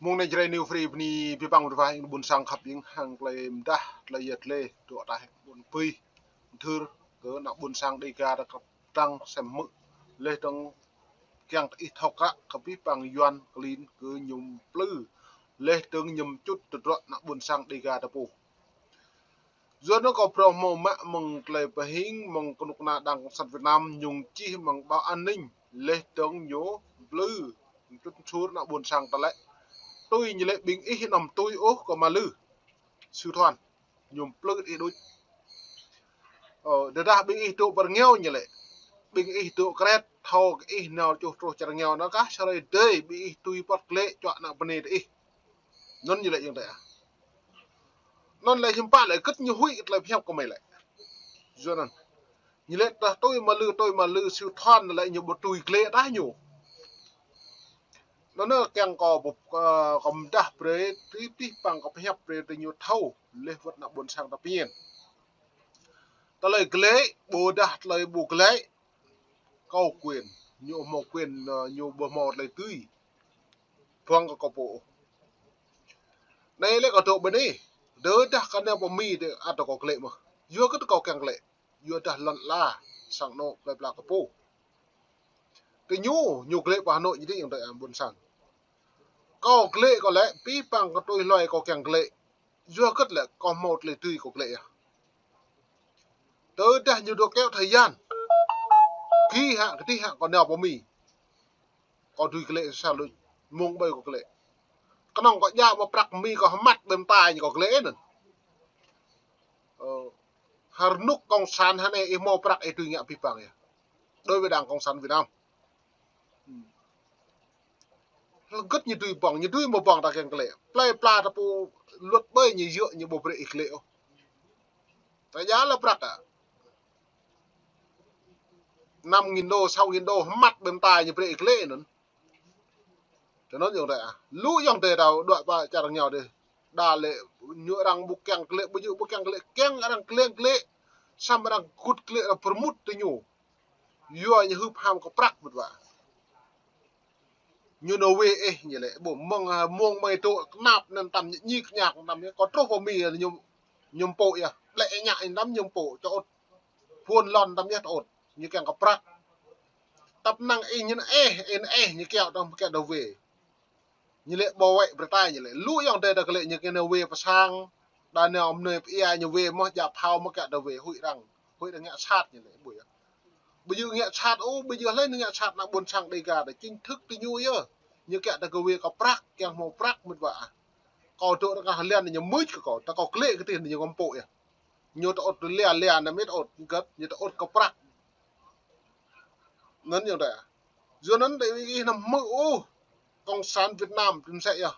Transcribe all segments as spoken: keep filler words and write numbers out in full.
Mông anai Jrai New Free bơni abih bang mơ̆ng ƀing ƀôn sang khăp ƀing hăng tơlơi mơdah, tơlơi yet lĕ, dŏ ataih ƀôn pih, mơthưr kơ ană ƀôn sang Dêga ta kăp tăng sem hmư̆. Leh dơ̆ng kiăng tơ ih thâo kră kơ abih bang Yuan klin kơ ñu plư. Leh dơ̆ng ñu čut tơdruă ană ƀôn sang Dêga ta pô. Yua anŭn kâo phrâo hmâo mă mơ̆ng tơlơi pơhing mơ̆ng kơnuk kơna Đảng Cộng sản Việt Nam ñu čih mơ̆ng báo an ninh. Leh dơ̆ng ñu plư, ñu čut sur ană ƀôn sang ta lĕ. Tui ñu lĕ ƀing ih anăm tui ôh kơ mă lư. Sư Thoan, ñu plư ih đôč. Ơ, tơdah ƀing ih dŏ pơ rơngiao ñu lĕ. Ƀing ih dŏ kret, thâo kơ ih nao čuh truh čar rơngiao anŭn kah, sơrơi dơi ƀing ih tui pơ̆t klĕ čuă ană bơnai tơ ih. Anŭn ñu lĕ yơ̆ng tơ ah. Anŭn lĕ hiư̆m pă lĕ gĭt ñu huĭ kơ tơlơi pơhiăp kơ mơi lĕ. Yua anŭn. Ñu lĕ tơdah tui mă lư, tui mă lư Sư Thoan lĕ ñu ƀu tui klĕ tah ñu. Anŭn anai kiăng kâo ƀuh, ơ, kâo mơdah brơi, tui abih bang kâo pơhiăp brơi tơ ñu thâo, leh wơ̆t ană ƀôn sang ta pơñen. Tơlơi klĕ, ƀôdah tơlơi ƀu klĕ, kâo quyền, ñu hmâo quyền, ơ, ñu ƀu hmâo tơlơi tui. Pơ̆ng kơ kâo pô. Anai lĕ kâo dŏ bơni. Tơdah kơ anai pơ Mi tơ ăt kâo klĕ mơ̆n. Yua kơ tơ kâo kiăng klĕ. Yua dah lŏn ala sang anŏ plơi pla kâo pô. Tơ ñu, ñu klĕ pơ Hà Nội ñu tơ yơ̆ng tơ ah ƀôn sang. Kâo klĕ kâo lĕ, abih bang kơ tui hloi kâo kiăng klĕ. Yua kơ lĕ kâo hmâo tơlơi tui kâo klĕ ah. Tơdah ñu dŏ kéo thời gian. Kơ hă, kơ tih hă kâo nao pơ Mi. Kâo tui klĕ sa luč, mông ƀơi kâo klĕ. Kơnơ̆ng kâo djă mă prăk Mi kâo hơmăt ƀơi mơta ñu kâo klĕ anŭn. Ơ, hơnŭk Cộng sản hơnai ih hmâo prăk ih tui ngă abih bang yơh. Đối với Đảng Cộng sản Việt Nam. Hơget ñu tui ƀơ̆ng, ñu tui mă ƀơ̆ng ta kiăng klĕ. Plơi pla ta pô luật ƀơi ñu yơh ñu ƀu brơi ih klĕ ôh. Ta djă lĕ prăk ah. Năm nghìn đô, sáu nghìn đô, hơmăt ƀơi mơta ñu brơi ih klĕ anŭn. Tơ anŭn yơ̆ng tơ ah. Lu yơ̆ng tơ ta dŏ pơ čar rơngiao tơ. Đa lĕ ñu arăng ƀu kiăng klĕ, ƀu djơ̆ ƀu kiăng klĕ, kiăng arăng klĕ klĕ. Samơ̆ arăng kŭt klĕ arăng pơrmut tơ ñu. Yua ñu hưp ham kơ prăk mơ̆n wa. Ñu nao wê ih ñu lĕ, ƀu mơ̆ng, ơ, mông mơi dŏ kơnap anŭn tam ñu ñik ñak tam ñu. Kâo truh pơ Mi ñu, ñu pô yơh. Ƀlĕ ñă ñu tam ñu pô, čŏt. Phun lŏn tam yơh tơ ôt. Ñu kiăng kơ prăk. Tăp năng ih ñu nao ih, ih nao ih, ñu kiaŏ tơm kiaŏ dŏ wê. Ñu lĕ bảo vệ brơi ta ñu lĕ. Lu yơ̆ng tơ ta klĕ ñu kiăng nao wê pơ sang. Đa nao mơnơi pơ ia ñu wê mơ̆ djă phao mơ̆ kiaŏ dŏ wê huĭ arăng. Huĭ arăng ngă sat ñu lĕ ƀu yơh. Ƀu djơ̆ ngă sat ôh, ƀu djơ̆ hlơi ñu ngă sat ană ƀôn sang Dêga ta chính thức tơ ñu yơh. Ñu kiaŏ ta kơ wê kơ prăk, kiăng hmâo prăk mơ̆n wa. Kâo dŏ rơngah lian ñu mưč kơ kâo, ta kâo klĕ kơ tih ñu ngăm pô yơh. Ñu tơ ôt lia lia anăm yơh tơ ôt găt, ñu tơ ôt kơ prăk. Anŭn yơ̆ng tơ. Yua anŭn tơ ih anăm hmư̆ ôh. Cộng sản Việt Nam tơm sĕ yơh.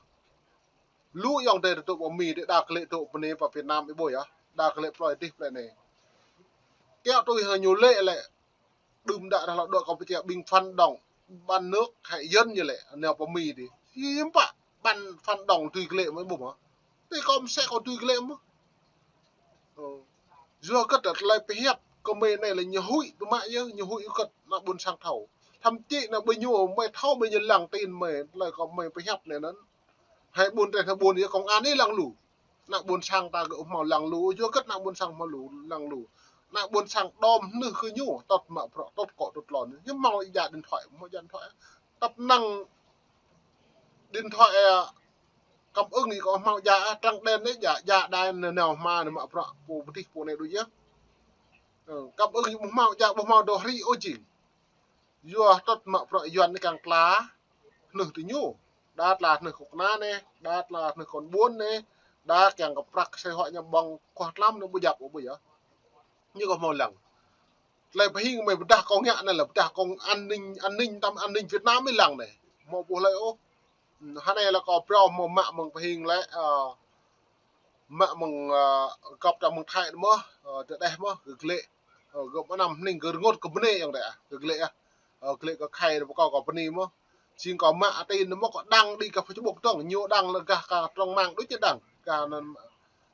Lu yơ̆ng tơ dŏ pơ Mi tơ đa klĕ dŏ bơni pơ Việt Nam ih ƀuh yơh. Đa klĕ plơi tih plơi anai. Kiaŏ tui hă ñu lĕ lĕ. Đưm đă rah lŏ dŏ Campuchia ƀing phản động bán nước hại dân ñu lĕ, nao pơ Mi tơ. Hiư̆m pă bán phản động tui klĕ mơ̆ ƀuh mơ̆. Tơ kâo mơsĕ kâo tui klĕ mơ̆. Ơ. Yua kơ tơlơi pơhiăp kơ mơi anai lĕ ñu huĭ tơ mă yơh, ñu huĭ kơ ană ƀôn sang thâo. Thậm chí ană ƀơi ñu mơi thâo mơi ñu lăng tin mơi, tơlơi kơ mơi pơhiăp anai anŭn. Hai ƀôn tơlơi hai ƀôn yơh công an ih lăng lu. Ană ƀôn sang ta kơ hmâo lăng lu, yua kơ ană ƀôn sang hmâo lu, lăng lu. Ană ƀôn sang đom hnuh kơ ñu, tŏt mă prăk, tŏt kŏ, tŏt lŏn. Ñu hmâo djă điện thoại, hmâo djă điện thoại. Tăp năng điện thoại, ơ, cảm ứng ih kơ hmâo djă, trắng đen ih djă, djă đai nao hma nao mă prăk, pô pơtih pô anai đôč yơh. Ơ, cảm ứng ih ƀu hmâo djă, ƀu hmâo dŏ hri ôh jing. Yua tŏt mă prăk Yuan anai kiăng tla hnuh tơ ñu. Đa tla hnuh kơnuk kơna anai, đa tla hnuh kon ƀôn anai, đa kiăng kơ prăk sơi huă ñu ƀơ̆ng kuah tlam anai ƀu djăp ôh ƀu yơh. Ñu kơ hmâo lăng. Tơlơi pơhing mơi pơdah kâo ngă anai lĕ pơdah kông an ninh, an ninh tam an ninh Việt Nam ih lăng anai. Hmâo ƀuh hlơi ôh. Hơnai lĕ kâo phrâo hmâo mă mơ̆ng pơhing lĕ, ơ, mă mơ̆ng, ơ, gŏp ta mơ̆ng Thái mơ̆, ơ, tơ đeh mơ̆, gơ̆ glĕ. Ơ, gơ̆ mơnam hning gơ̆ rơngot kơ bơnê yơ̆ng tơ ah, gơ̆ glĕ ah. Ơ, glĕ kơ khai pơkâo kơ bơnê mơ̆. Jing kâo mă atên mơ̆ kâo đăng đĭ kơ Facebook dơ̆ng, ñu đăng lĕ gah kơ trang mạng đôč ñu đăng. Gah anŭn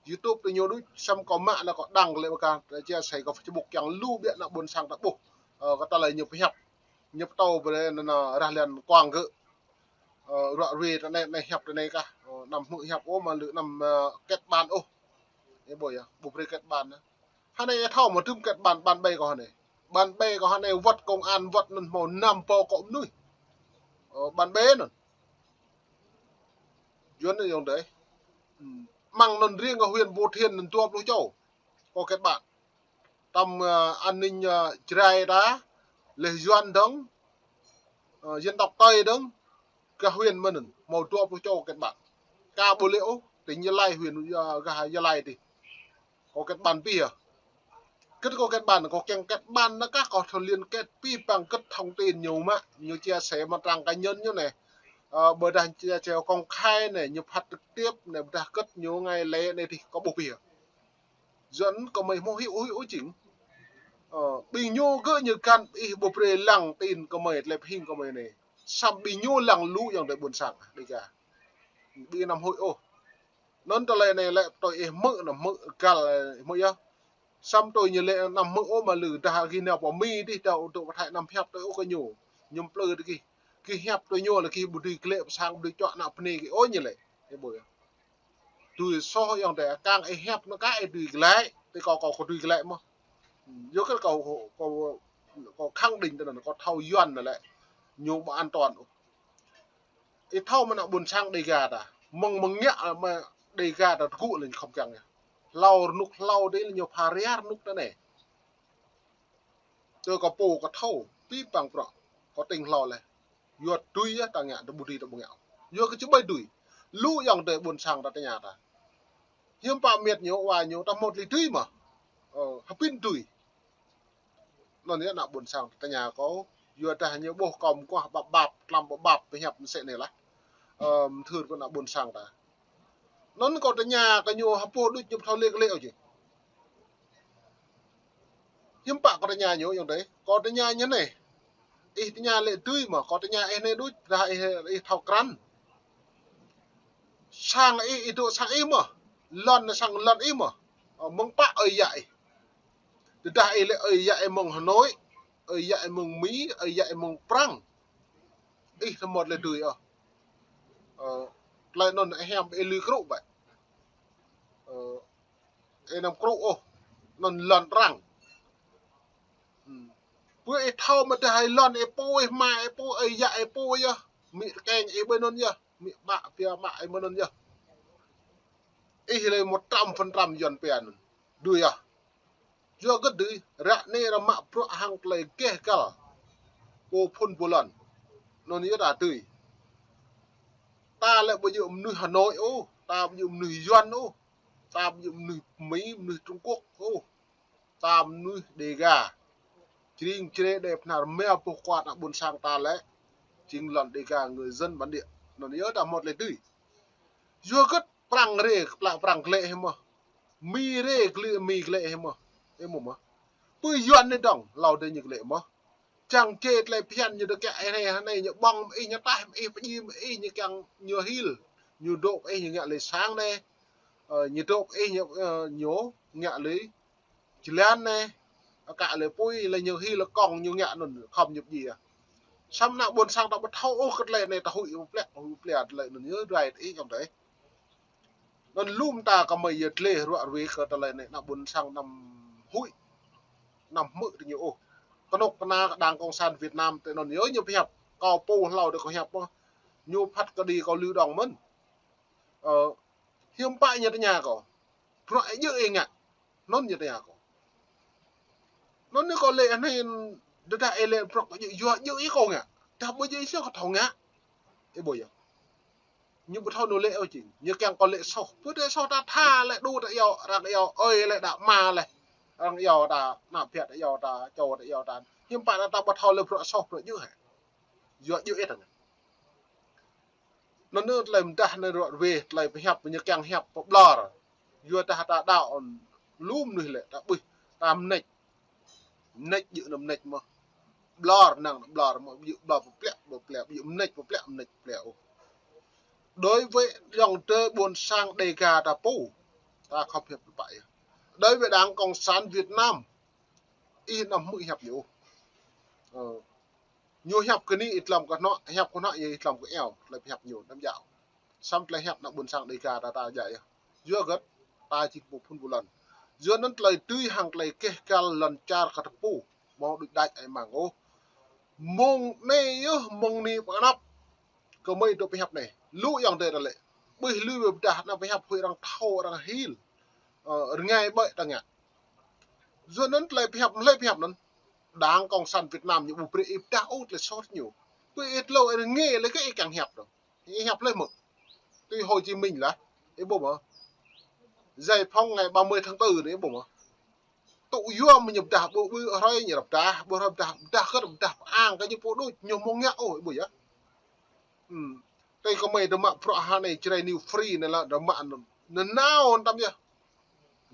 YouTube tơ ñu đôč, samơ̆ kâo mă lĕ kâo đăng lĕ gah chia sẻ kơ Facebook kiăng lu biă ană ƀôn sang ta ƀuh. Ơ, kơ tơlơi ñu pơhiăp. Ñu pơtô brơi anŭn, ơ, rah lian kuang gơ̆. Ơ, ră ruai tơ anai, anai hiăp tơ anai kah. Ơ, anăm hmư̆ hiăp ôh, mă lư anăm, ơ, kết bạn ôh. Ih ƀuh yơh, ƀu brơi kết bạn. Hơnai ih thâo mơ̆ tơm kết bạn, bạn bè kâo hơnai. Bạn bè kâo hơnai wơ̆t công an, wơ̆t anŭn hmâo năm pô kơ mơnuih. Ơ, bạn bè anŭn. Yuan anŭn yơh dêh. Hm. Mơ̆ng anŭn riêng kơ huyện Phú Thiện anŭn dua pluh čô kâo kết bạn. Tơm, ơ, an ninh, ơ, Jrai ta, leh Yuan dơ̆ng, ơ, dân tộc Tây dơ̆ng, gah huyện mơ̆n anŭn, hmâo dua pluh čô kết bạn. Kâo ƀu lĕ ôh, tỉnh Gia Lai, huyện, ơ, gah Gia Lai tih. Kâo kết bạn pih yơh. Kơ kâo kết bạn, kâo kiăng kết bạn anŭn kah, kâo thâo liên kết pih păng kơ thông tin ñu mă, ñu chia sẻ mă trang cá nhân ñu anai. Ơ, ƀôdah chia sẻ công khai anai, ñu phát trực tiếp anai, ƀôdah kơ ñu ngă lĕ anai tih, kâo ƀuh pih yơh. Yuan kơ mơi hmâo hyu hyu jing. Ơ, ƀing ñu kơ ñu kăn ih ƀu brơi lăng tin kơ mơi, tơlơi pơhing kơ mơi anai. Samơ̆ ƀing ñu lăng lu yơh tơ ƀôn sang Đêga. Ƀing anăm hyu ôh. Anŭn tơlơi anai lĕ tui ih hmư̆, anăm hmư̆ găl, ih hmư̆ yơh. Samơ̆ tui ñu lĕ anăm hmư̆ ôh, mă lư dah gih nao pơ Mi dih, dah dŏ pơ Thái anăm hiăp tui ôh kơ ñu. Ñu plư tơ gih. Gih hiăp tui ñu lĕ gih ƀu dưi glaĭ pơ sang, ƀu dưi čuă ană bơnai gih ôh ñu lĕ. Ih ƀuh yơh. Dưi soh yơh dêh, kang ih hiăp anŭn kah ih dưi glaĭ, tơ kâo, kâo, kâo dưi glaĭ mơ̆n. Yua kơ kâo, kâo, kâo khẳng định tơ anŭn, kâo thâo Yuan anŭn lĕ ñu ƀu an toàn ôh. Ih thâo mơ̆ ană ƀôn sang Đêga ta. Mơ̆ng, mơ̆ng ngă mă Đêga ta tơgŭ lĕ ñu khŏm kiăng yơh. Hlâo rơnŭk hlâo dêh lĕ ñu pha ria rơnŭk ta anai. Tơ kâo pô kâo thâo, pih păng prŏ, kâo tĭng hlâo leh. Yua dưi yơh ta ngă, ta ƀu dưi ta ƀu ngă. Yua kơ či ƀai dưi. Lu yơh tơ ƀôn sang ta tơña ta. Hiư̆m pă mĕt ñu, wa ñu, ta hmâo tơlơi dưi mơ̆. Ơ, hơbĭn dưi. Anŭn yơh ană ƀôn sang ta tơña kâo. Yua dah ñu ƀuh kâo mơguah ƀap ƀap, tlam ƀap ƀap, pơhiăp mơsĕ anai lah. Ơ, mơthưr kơ ană ƀôn sang ta. Anŭn kâo tơña kơ ñu hơpô đôč ñu ƀu thâo lĕ kơ lĕ ôh jing. Hiư̆m pă kâo tơña ñu yơh dêh. Kâo tơña ñu anai. Ih tơña lĕ dưi mơ̆, kâo tơña ih anai đôč, dah ih, ih thâo krăn. Sang ih, ih dŏ sang ih mơ̆. Lŏn sang lŏn ih mơ̆. Ơ, mơ̆ng pă ơi yă ih. Tơdah ih lĕ ơi yă ih mơ̆ng Hà Nội, ơi yă ih mơ̆ng Mi, ơi yă ih mơ̆ng Prăng. Ih tơ hmâo tơlơi dưi ôh. Ơ, tơlơi anŭn ih hiam ih lui krŭ ƀai. Ơ, ih anăm krŭ ôh. Anŭn lŏn arăng. Hm. Pơ ih thâo mơ̆ dah ih lŏn ih pô, ih hmua ih pô, ơi yă ih pô yơh. Amĭ tơkeng ih ƀơi anŭn yơh. Amĭ ƀă pia mă ih mơ̆ anŭn yơh. Ih lĕ một trăm phần trăm Yuan pia anŭn. Dưi yơh. Yua kơ dưi, ră anai ră mă bruă hăng tơlơi geh găl. Pô phŭn pô lŏn. Anŭn yơh ta dưi. Ta lĕ ƀu djơ̆ mơnuih Hà Nội ôh, ta ƀu djơ̆ mơnuih Yuan ôh, ta ƀu djơ̆ mơnuih Mi, mơnuih Trung Quốc ôh. Ta mơnuih Đêga. Jring jre đe pơnar mia boh kuat ană ƀôn sang ta lĕ. Jing lŏn Đêga, người dân bản địa. Anŭn yơh ta hmâo tơlơi dưi. Yua kơ Prăng rê, plă Prăng glaĭ hĭ mơ̆. Mi rê glaĭ, Mi glaĭ hĭ mơ̆. Ih hmư̆ mơ̆. Pơ Yuan anai dơ̆ng, hlâo dêh ñu glaĭ mơ̆. Čang čê tơlơi phiăn ñu dŏ kiăng ih anai, anai ñu ƀơ̆ng ih, ñu taih ih, pơjing ih, ñu kiăng ñu hil. Ñu dŏ ih, ñu ngă lĕ sang anai. Ơ, ñu dŏ ih, ñu, ơ, ñu ngă lĕ jơlan anai. Akă lĕ apui, lĕ ñu hil lĕ kông ñu ngă anŭn, khŏm ñu pơjing yơh. Samơ̆ ană ƀôn sang ta ƀu thâo ôh kơ tơlơi anai, ta huĭ plĕ, huĭ plĕ tơlơi anŭn yơh, rai tơ ih yơh dêh. Anŭn lŏm ta kơ mơi yơh tơlơi ră ruai kơ tơlơi anai, ană ƀôn sang anăm huĭ, anăm hmư̆ tơ ñu ôh. Kơnuk kơna Đảng Cộng sản Việt Nam tơ anŭn yơh ñu pơhiăp, kâo pô hlâo dêh kâo hiăp mơ̆. Ñu phat kơđi kâo lui đŏng mơ̆n. Ơ, hiư̆m pă ñu tơña kâo. Bruă ih djơ̆ ih ngă. Anŭn ñu tơña kâo. Anŭn ñu kâo lĕ anai, tơdah ih lĕ bruă ih djơ̆, yua djơ̆ ih kâo ngă. Tơdah ƀu djơ̆ ih soh kâo thâo ngă. Ih ƀuh yơh. Ñu ƀu thâo anŭn lĕ ôh jing. Ñu kiăng kâo lĕ soh. Pơ tơ soh ta tha lĕ đu ta iâu, arăng iâu, ơi lĕ đa mă lĕ. Arăng iâu ta, ană ƀiă ta iâu ta, čô ta iâu ta. Hiư̆m pă ta ƀu thâo lĕ bruă soh bruă djơ̆ hă. Yua djơ̆ ih ta ngă. Anŭn anai tơlơi mơdah anai ră ruai, tơlơi pơhiăp, ñu kiăng hiăp pơƀlŏr. Yua dah ta đaŏ lu mơnuih lĕ, ta ƀuh, ta mơneč. Mơneč djơ̆ anŭn mơneč mơ̆. Ƀlŏr năng ƀlŏr mơ̆, djơ̆ ƀlŏr pơplĕ, pơplĕ, djơ̆ mơneč pơplĕ, mơneč pơplĕ ôh. Đối với dŏng tơ ƀôn sang Đêga ta pô, ta khŏm hiăp tơpă yơh. Đối với Đảng Cộng sản Việt Nam, ih anăm hmư̆ hiăp ñu ôh. Ơ. Ñu hiăp kơ anai ih tlam kơ anŏ, hiăp kơ anŏ yơh ih tlam kơ eo, tơlơi pơhiăp ñu, anăm djă. Samơ̆ tơlơi hiăp ană ƀôn sang Đêga ta, ta djă yơh. Yua hơget? Ta či pơphun pơlan. Yua anŭn tơlơi tui hăng tơlơi keh kăl lŏn čar kơ tơpŭ. Hmâo đôč đač ai mang ôh. Mơ̆ng anai yơh, mơ̆ng anai pơ anăp. Kơmơi dŏ pơhiăp anai. Lu ayŏng adơi ta lĕ. Ƀuh lui wai pơdah ană pơhiăp huĭ arăng thâo arăng hil. Ơ, rơngai ƀơi ta ngă. Yua anŭn tơlơi pơhiăp, tơlơi pơhiăp anŭn. Đảng Cộng sản Việt Nam ñu ƀu brơi ih pơdah ôh tơlơi soh ñu. Tui ih tlâo ih rơngai lĕ kơ ih kiăng hiăp dong. Ih hiăp lĕ mơ̆. Tui Hồ Chí Minh lah. Ih ƀuh mơ̆. Giải phóng ngày ba mươi tháng tư anai ih ƀuh mơ̆. Tŭ yua mơ̆ ñu pơdah, ƀu ƀu hrơi ñu pơdah, ƀu hrơi pơdah, pơdah kơ pơdah pơang kơ ñu pô đôč, ñu hmâo ngă ôh, ih ƀuh yơh. Hmm. Tơdah kơmơi dŏ mă bruă hơnai Jrai New Free anai lah dŏ mă anŭn. Nanao anŭn tăm yơh.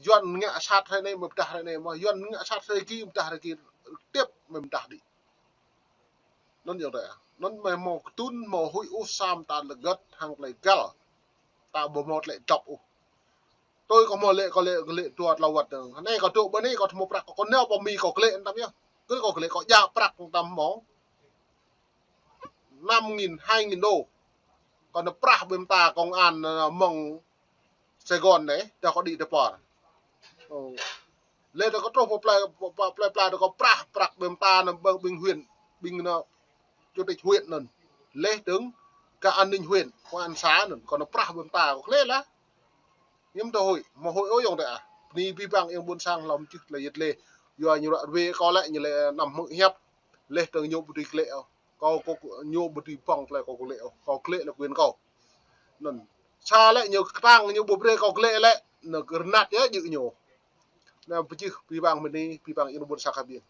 Yuan ngă sat hrơi anai mơ̆ pơdah hrơi anai mơ̆, Yuan ngă sat hrơi ki pơdah hrơi ki, tiếp mơ̆ pơdah đĭ. Anŭn yơh tơ. Anŭn mơ̆ hmâo kơtŭn, hmâo huĭ ôh, samơ̆ ta lĕ găt hăng tơlơi găl. Ta ƀu hmâo tơlơi dŏp ôh. Tui kâo hmâo lĕ, kâo lĕ, kâo lĕ dua tlâo wơ̆t dơ̆ng. Anai kâo dŏ ƀơi anai kâo hmâo prăk, kâo nao pơ Mi kâo klĕ anŭn tăm yơh. Kơ kâo klĕ kâo djă prăk anŭn tăm hmâo năm nghìn, hai nghìn đô. Kâo nao prah ƀơi mơta công an, ơ, mơ̆ng Sài Gòn anai, dah kâo đĭ tơ pơ. Ơ. Lĕ tơ kâo truh pơ plơi, pơ, pơ plơi pla tơ kâo prah, prăk ƀơi mơta anŭn ƀing, ƀing huyện, ƀing anŭn chủ tịch huyện anŭn. Lĕ dơ̆ng kơ an ninh huyện, công an xã anŭn, kâo nao prah ƀơi mơta kâo klĕ lah. Hiư̆m tơ huĭ, hmâo huĭ ôh ayŏng adơi ah. Bơni abih bang ayŏng ƀôn sang hlŏm čih tơlơi yet lĕ. Yua ñu ră ruai kâo lĕ, ñu lĕ anăm hmư̆ hiăp. Lĕ dơ̆ng ñu ƀu dưi klĕ ôh. Kâo, kâo, ñu ƀu dưi pŏng tơlơi kâo klĕ ôh. Kâo klĕ lĕ quyền kâo. Anŭn. Sa lĕ ñu kơtang ñu ƀu brơi kâo klĕ lĕ. Anŭn kơ rơnat yơh djơ̆ ñu. Anŭn pơčih abih bang bơni, abih bang ayŏng ƀôn sang kơ ƀing.